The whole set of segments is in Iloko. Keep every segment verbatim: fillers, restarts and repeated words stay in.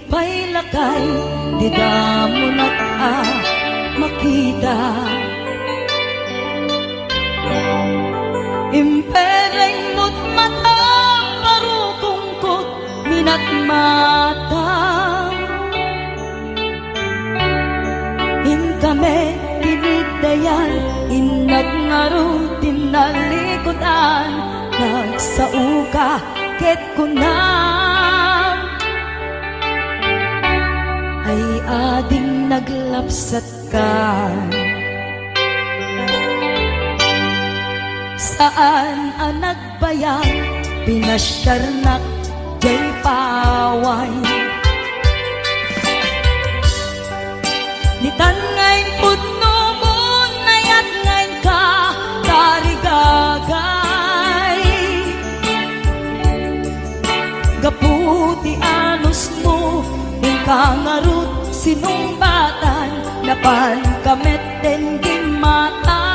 Pay lakay, dida munak a makita. Impereng mo't matam, barukongko't minatmata. Inkami tiniddayan, innak ngarud tinnalikudan, nagsaoka ket kunam, ay ading naglapsatka. Saan a nagbayag, pinasiarnak jay paway. Ditan nga impudnomon, nayat nga inka tarigagay. Gapu ti anusmo, inka ngarud sinungbatan, napanka met den gimmata.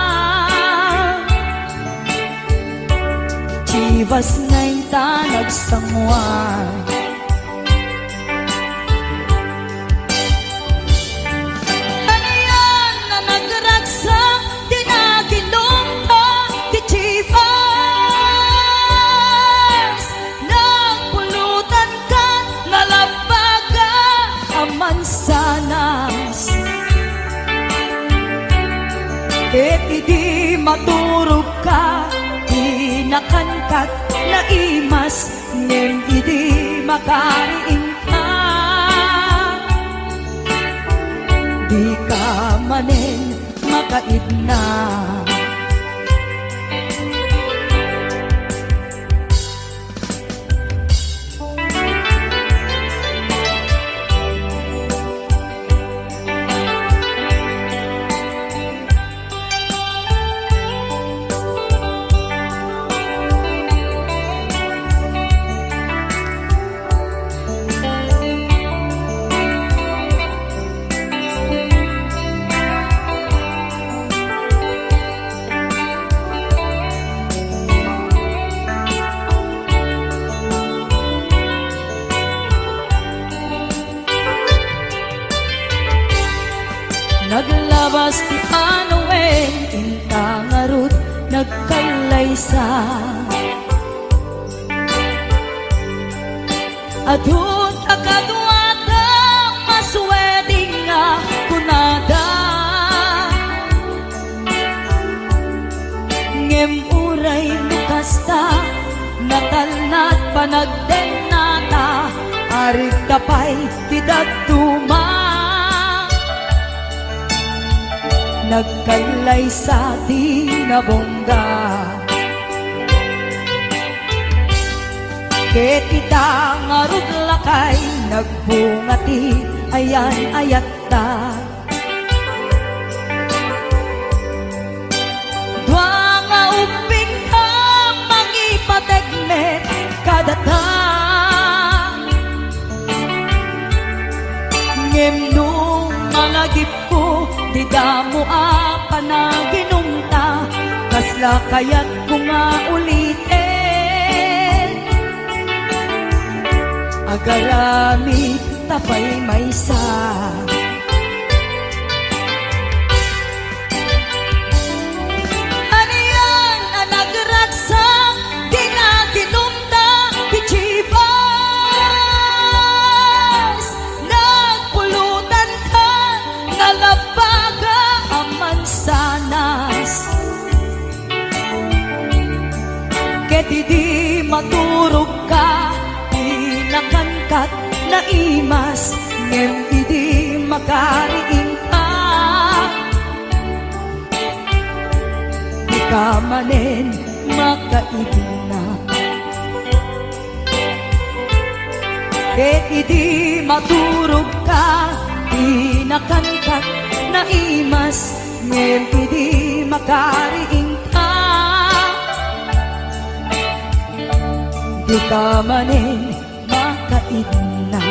Chivas nga inta nagsanguan. Anian a nagragsak ti naginumta ti Chivas. Nagpulutanka, nalabaga a mansanas. Ket idi maturogka, dinakankat naimas, ngem idi makariingka, dika manen makaidna. Naglabas ti anawen, inta ngarud nagkallaysa. Adu ta kaduada, mas wedding nga kunada. Ngem uray no kasta, natalna ti panagdennata, arigta pay ti dadduma. Nagkallaysa ti nabungga. Ket ita ngarud lakay, nagbunga ti ayan-ayatta. Dua nga ubbingta, mangipateg met kadata. Ngem no malagipko ti damo a panaginumta, kasla kayatko nga uliten? Agaramid ta pay maysa. Anian a nagragsak ti naginumta ti Chivas, nagpulutanka, nalabaga a mansanas. Ket idi maturogka, dinakankat naimas, ngem idi makariingka, dika manen makaidna. Ket idi maturogka, dinakankat naimas, ngem idi makariingka, dika manen makaidna.